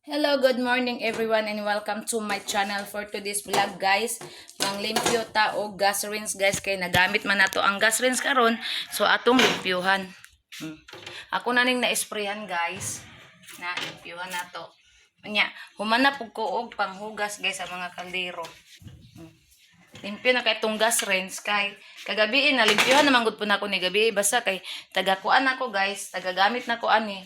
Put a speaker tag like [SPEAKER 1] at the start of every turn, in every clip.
[SPEAKER 1] Hello, good morning everyone and welcome to my channel for today's vlog, guys. Manglimpyo ta og gas rinse, guys, kay nagamit man nato ang gas rinse karon, so atong limpyuhan. Ako na ning na-sprayhan, guys. Na limpyuhan nato. Unya, human na pug ko og panghugas, guys, sa mga kaldero. Limpyo na kay itong gas rinse kay kagabi na limpyuhan naman gud po na ako ni gabi, basta kay tagakuan ako, guys, tagagamit na ko ani.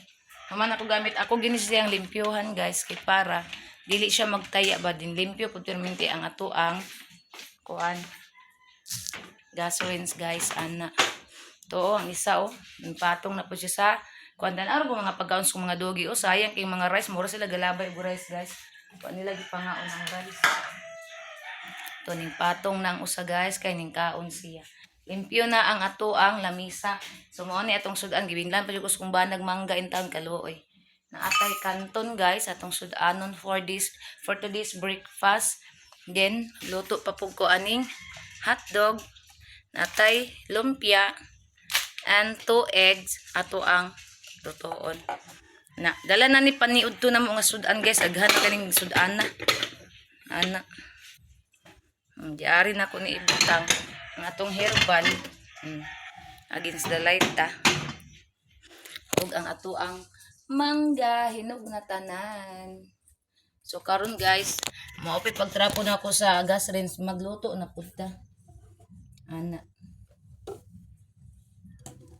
[SPEAKER 1] Human ako gamit, ako gini siyang limpyuhan, guys, kay para dili siya magtaya ba din. Limpyo pud perminti ang ato ang kuan, gas rinse, guys, ana. To oh, ang isa oh, patong na po siya sa kuan. Dan araw mga pagkaon sa mga dogi oh, sayang kay mga rice, mura sila galabay og rice, guys. Kuan nila, gipangaon ang rice. To ning patong ng usa, guys, kay ning kaon siya. Limpyo na ang ato ang lamisa. So mao ni atong sudan, gibinlan pa jud ko sa kong banag mangga in town, kaluoy. Naatay kanton, guys, atong sudanon for today's breakfast. Then luto pa pug ko aning hotdog. Natay lumpia and two eggs ato ang lutoon. Na, dala na ni paniud to na mo nga sudan, guys, aghan kaning sudan na. Ana. Diari na ko ni ibutang ang atong herbal. Against the light ta. Ug ang ato ang mangga hinog na tanan. So karon, guys, maupit pagtrapo na ako sa gas range, magluto na pud ta. Ana.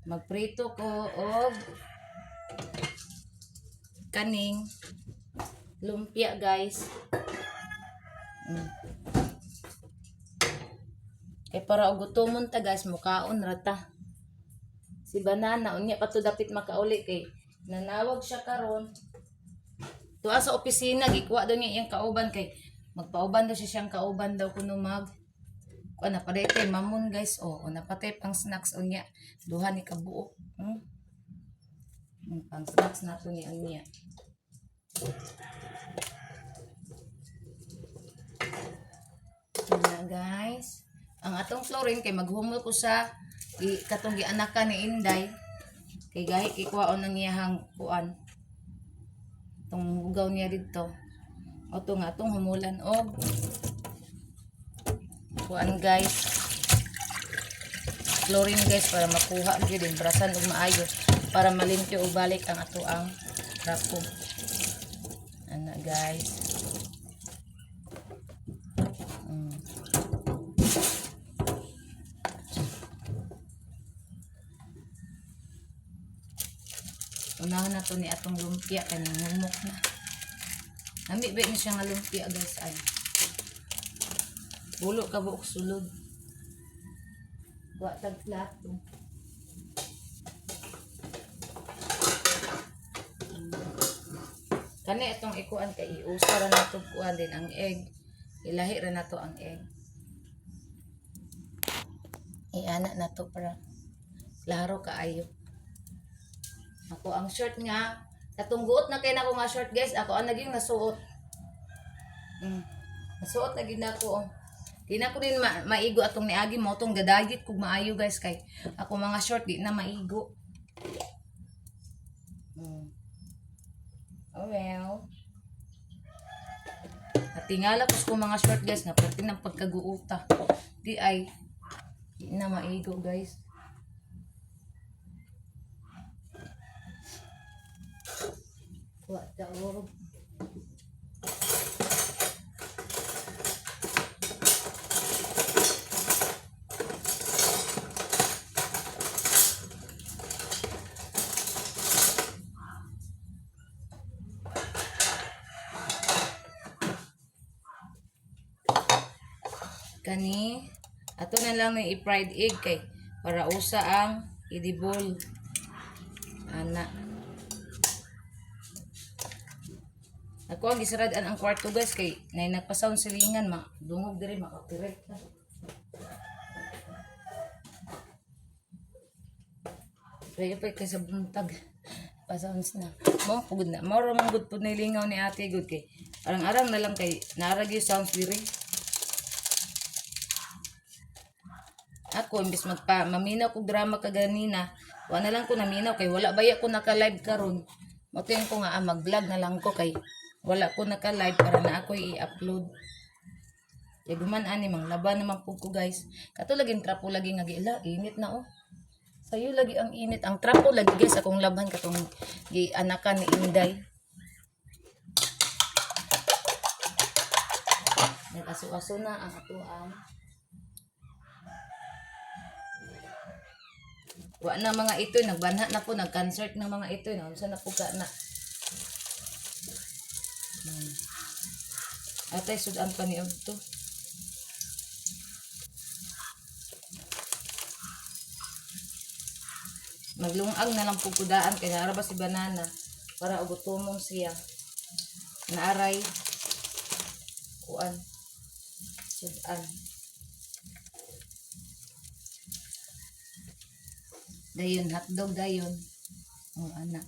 [SPEAKER 1] Magprito ko og kaning lumpia, guys. Kay para og gutomon ta, guys, mukaon ra ta. Si Banana unya pa to dapit makauli kay nanawag siya karon. Tuwa sa opisina, gikuha daw niya iyang kauban kay magpauban daw siya, siyang kauban daw kuno mag kuan na paday kay mamon, guys, oh, o napatay pang snacks unya duha ni kabuok. Pang snacks nato ni unya. Na, guys. Ang atong flooring kay maghumol ko sa i, katong gianakan ni Inday. Kay gahi kay kuwaon ang iyahang kuan. Tong hugaw niya didto. O to nga atong humulan og kuan, guys. Flooring, guys, para makuha gyud din brasan og maayo para malimpyo og balik ang ato ang trapo. Ana, guys. Unahan na to ni atong lumpia kaning humok na. Nami ba ni siya nga lumpia, guys, ay. Bulo ka buok sulod. Wa tag plato. Kani atong ikuan kay iusa ra nato kuan din ang egg. Ilahi ra nato ang egg. Iana nato para klaro kaayo. Ako ang short nga katong guot na kay nako nga short, guys, ako ang naging nasuot. Nasuot na gid nako. Oh. Di na ko din maigo atong niagi mo tong gadayit kog maayo, guys, kay ako mga short di na maigo. Oh well. Natingala ko sa mga short, guys, nga pati ng pagkaguuta. Di ay di na maigo, guys. Wa daw. Kani ato na lang ni i-fried egg kay para usa ang edible. Ana. Ako ang gisarad-an ang kwarto, guys, kay nay nagpasound silingan, ma dungog diri, makapiret na. Kaya pa kay sa buntag. Pasounds na. Mo pugod na. Moro man gud pud nilingaw ni ate gud kay arang-arang na lang kay naarag yung sounds diri. Ako imbes magpa maminaw kog drama kaganina, wa na lang ko naminaw kay wala baya ko naka-live karon. Mo ko nga ah, mag-vlog na lang ko kay Wala ko naka-live para na ako i-upload. Kaya guman ani manglaba naman pud ko, guys. Kato lagi trapo lagi nga giila, init na oh. Sayo lagi ang init. Ang trapo lagi, guys, akong labhan katong gianakan ni Inday. Nag-aso-aso na ang atuang. Wa na mga ito, nagbanha na po, nag-concert na mga ito, naunsa na po ka na. Atay, sudan pa ni to. Maglungag na lang po kudaan kay naara ba si banana para ugutomon siya. Naaray kuan sudan. Dayon hotdog dayon. Ang anak.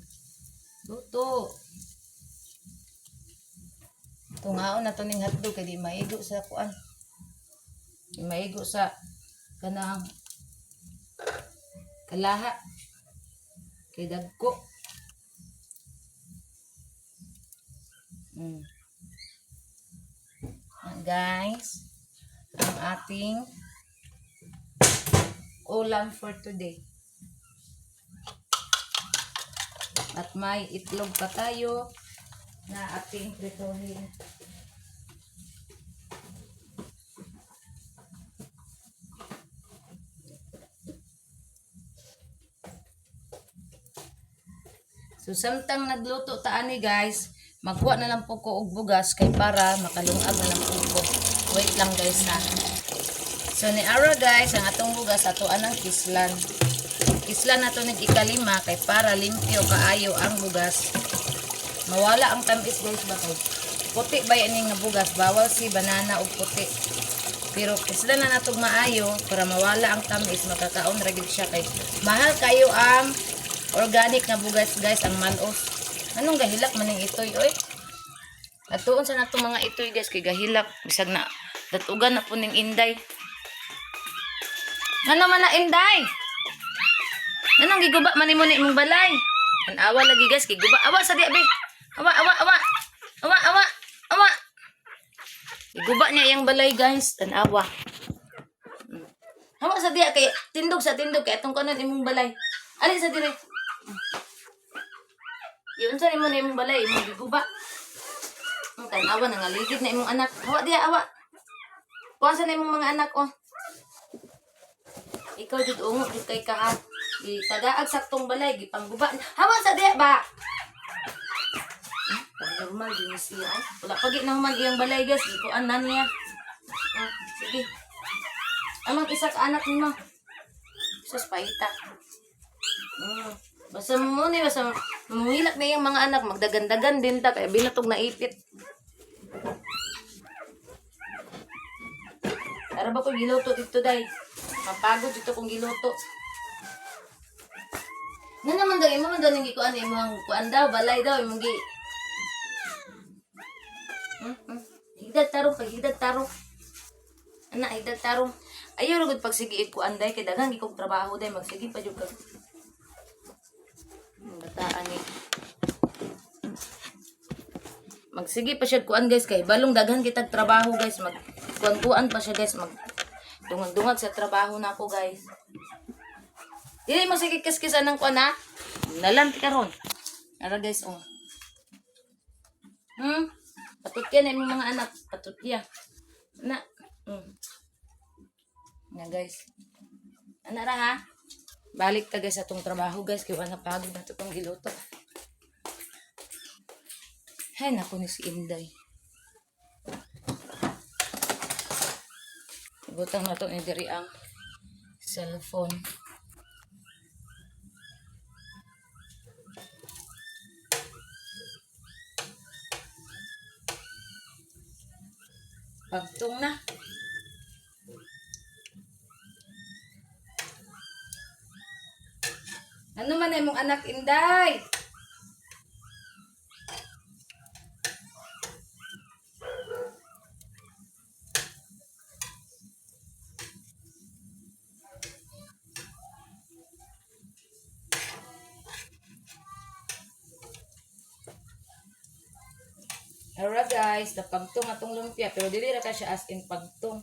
[SPEAKER 1] Luto. Tungaon na to ning hotdog kay di maigo sa kuan. Di maigo sa kanang kalaha. Kay dagko. Ah, guys, ang ating ulam for today. At may itlog pa tayo na ating prituhin. So samtang nagluto ta ani, guys, magkuha na lang po ko og bugas kay para makalungag na lang po ko. Wait lang, guys, ha. So ni ara, guys, ang atong bugas ato anang kislan. Kislan nato nig ikalima kay para limpyo kaayo ang bugas. Mawala ang tamis, guys, ba kay puti ba ini nga bugas, bawal si banana og puti. Pero kislan na natog maayo para mawala ang tamis, makakaon ra gid siya kay mahal kayo ang organic nga bugas, guys, ang malos. Anong gahilak man ning itoy oy? Atuon sa nato mga itoy, guys, kay gahilak bisag na datugan na po ning Inday. Ano man na, Inday? Anong giguba man nimo ni imong balay? An-awa lagi, guys, giguba. Awa sa di be. Awa, awa, awa. Awa, awa. Awa. Giguba niya iyang balay, guys. Tan-awa. Hawa sa diya kay tindog sa tindog kay atong kanon imong balay. Ali sa dire. Yun sa nimo na imong balay imong giguba. Ang tan-awa nangaligid na imong anak. Hawa diya, awa. Kuha sa na imong mga anak oh. Ikaw jud ungo jud kay ka ha. Gitagaag saktong balay gipangguba. Hawa sa diya ba? Normal din ni siya. Ay. Wala pa gid na human iyang balay, guys. Gikuan na niya. Oh, sige. Amang isa ka anak nimo. Sus paita. Basta mo ni basta mangilak na iyang mga anak magdagandagan din ta kay binatog na ipit. Ara ba ko giluto dito day? Mapagod dito kong giluto. Nga naman daw, imo man daw ning gikuan imong kuan daw, balay daw imong gi. Higdad tarong pag higdad tarong. Ana, higdad tarong. Ayaw ra gud pag sige kuan day kay daghan gi kog trabaho day magsige pa jud ka. Ang bataan ni. Magsige pa siya kuan, guys, kay balong daghan kitag trabaho, guys, mag kuan-kuan pa siya, guys, mag dungag-dungag sa trabaho na ako, guys. Dili mo sige kiskisan ng kuan ha. Nalan ti karon. Ara, guys, oh. Patutya na imong mga anak, patutya. Na. Na, guys. Ana ra ha. Balik ta, guys, sa atong trabaho, guys, kay wala pagod na to tong giluto. Hay nako ni si Inday. Ibutang na to ni diri ang cellphone. Pagtong na. Ano man na imong anak, Inday? Alright guys, napagtong atong lumpia pero dili ra ka siya as in pagtong.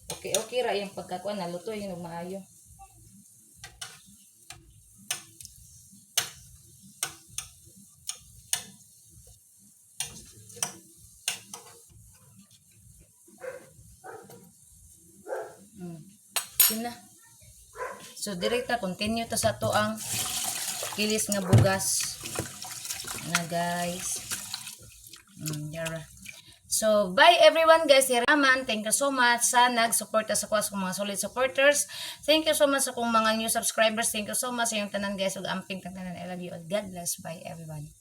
[SPEAKER 1] Okay ra iyang pagkakuan, naluto yun og maayo. Yun na. So direkta continue ta sa ato ang kilis nga bugas. Na guys. Yara. So, bye everyone guys. Si Raman, thank you so much sa nag-suporta sa kuha sa akong mga solid supporters. Thank you so much sa akong mga new subscribers. Thank you so much sa inyong tanan guys. Ug amping tanan. I love you all. God bless. Bye everyone.